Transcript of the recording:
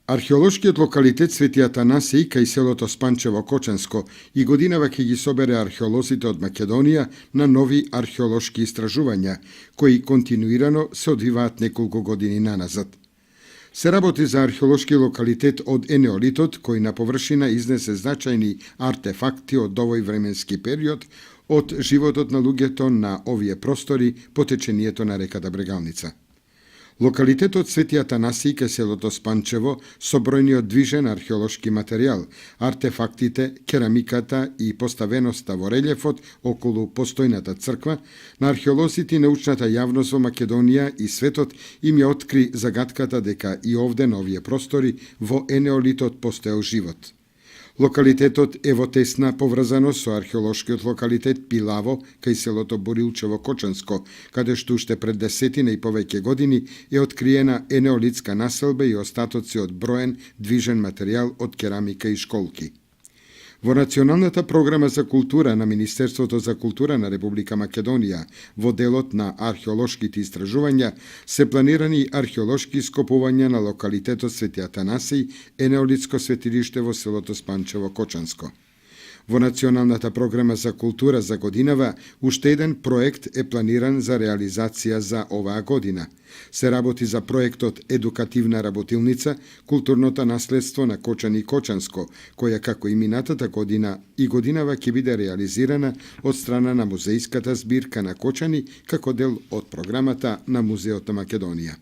Археолошкиот локалитет Свети Атанасиј кај селото Спанчево Кочанско и годинава ќе ги собере археолозите од Македонија на нови археолошки истражувања, кои континуирано се одвиваат неколку години наназад. Се работи за археолошки локалитет од енеолитот, кој на површина изнесе значајни артефакти од овој временски период, од животот на луѓето на овие простори по течението на реката Брегалница. Локалитетот Свети Атанасиј кај селото Спанчево со бројниот движен археолошки материјал, артефактите, керамиката и поставеноста во релјефот околу постојната црква, на археолозите и научната јавност во Македонија и светот им ја откри загадката дека и овде на овие простори во енеолитот постоел живот. Локалитетот е во тесна поврзаност со археолошкиот локалитет Пилаво кај селото Борилчево Кочанско, каде што уште пред десетина и повеќе години е откриена енеолитска населба и остатоци од броен движен материјал од керамика и школки. Во Националната програма за култура на Министерството за култура на Република Македонија, во делот на археолошките истражувања, се планирани археолошки скопувања на локалитетот Свети Атанасиј, енеолитско светилиште во селото Спанчево Кочанско. Во Националната програма за култура за годинава, уште еден проект е планиран за реализација за оваа година. Се работи за проектот Едукативна работилница, културното наследство на Кочани и Кочанско, која како и минатата година и годинава ќе биде реализирана од страна на музејската збирка на Кочани како дел од програмата на Музеот на Македонија.